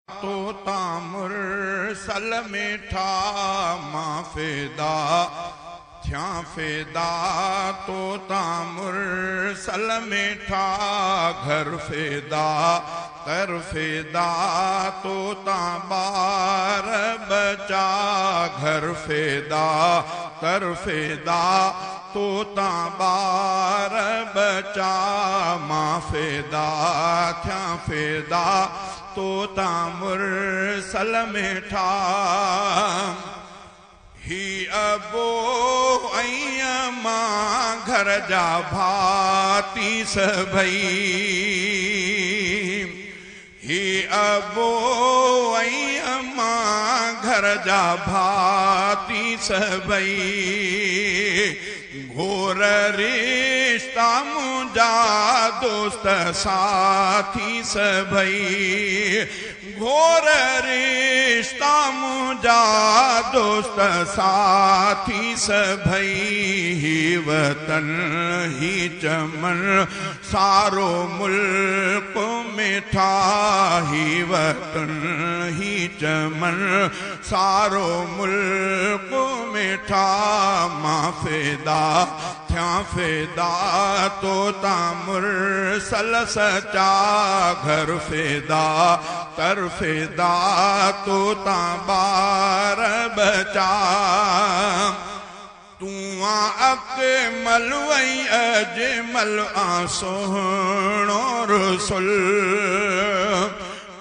तो तामुरसल मिठा मां फिदा थियां फिदा तो तामुरसल मिठा घर फिदा तर फिदा तो ताबार बचा घर फिदा तर फिदा तो ताबार बचा मां फिदा थियां फिदा तो तामुरसल मिठा ही अबो ऐं मां घर जा भाती सभई ही अबो ऐं मां घर जा भाती सभई घोर रिश्ता मुंहिंजा दोस्त साथी सभई घोर रिश्ता मुंहिंजा दोस्त साथी सभई ही वतन ही चमन सारो मुल्क मिठा ही वतन ही चमन सारो मुल्क मिठा मां फिदा थियां फिदा तो तामुरसल सचा घर फिदा तर फिदा तो ताबार बचा तूं अकमल ऐं अजमल आ सुहिणो रसूल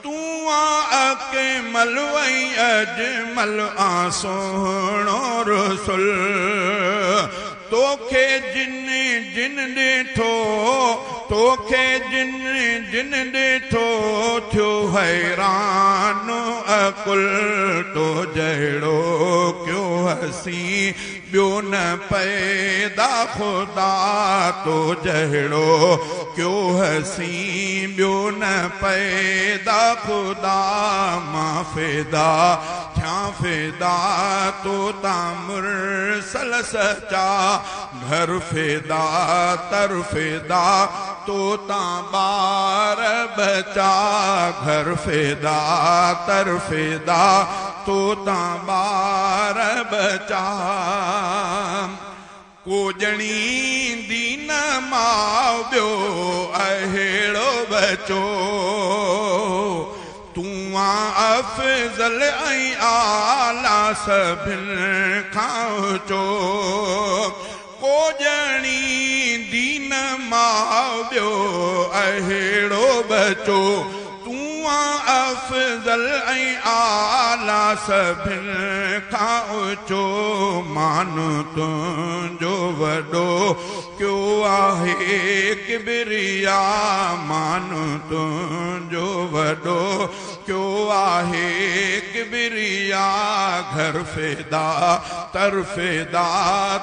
तूं अकमल ऐं अजमल आ सुहिणो रसूल तोखे जिन जिन ॾिठो तोखे जिन जिन ॾिठो थियो हैरान अकुल तो जहिड़ो क्यों हसी ॿियो न पैदा खुदा तो जहिड़ो क्यों हसी ॿियो न पैदा खुदा मां फिदा थियां फिदा तो तामुरसल सचा घर फिदा तर फिदा तो ताबार बचा घर फिदा तर फिदा तो ताबार बचा को ॼणींदी न माउ ॿियो अहिड़ो बचो तूं अफ़ज़ल ऐं आला सभिनि खां ऊचो को ॼणींदी न माउ ॿियो अहिड़ो बचो तूं अफ़ज़ल ऐं आला सभिनि खां ऊचो मान तुंहिंजो वॾो क्यों आहे किबरिया मान तुंहिंजो वॾो क्यों आहे किबरिया घर फिदा तर फिदा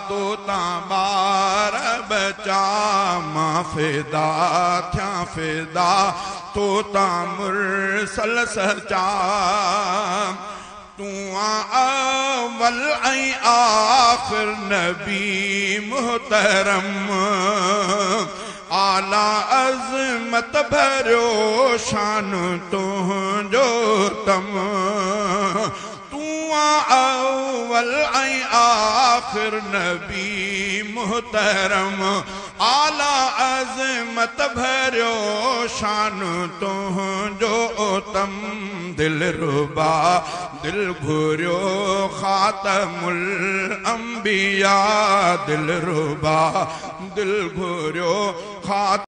तो ताबार बचा मां फिदा थियां फिदा तो तामुरसल सचा तूं अव्वल ऐं आख़िर नबी मुहतरम आला अज़मत भरियो शान तुंहिंजो तम तूं अव्वल ऐं आख़िर नबी मुहतरम आला अज़मत भरियो शान तुंहिंजो तम दिल रुबा दिल घुरियो ख़ातमुल अंबिया दिल रुबा दिल घुरियो ख़ातम।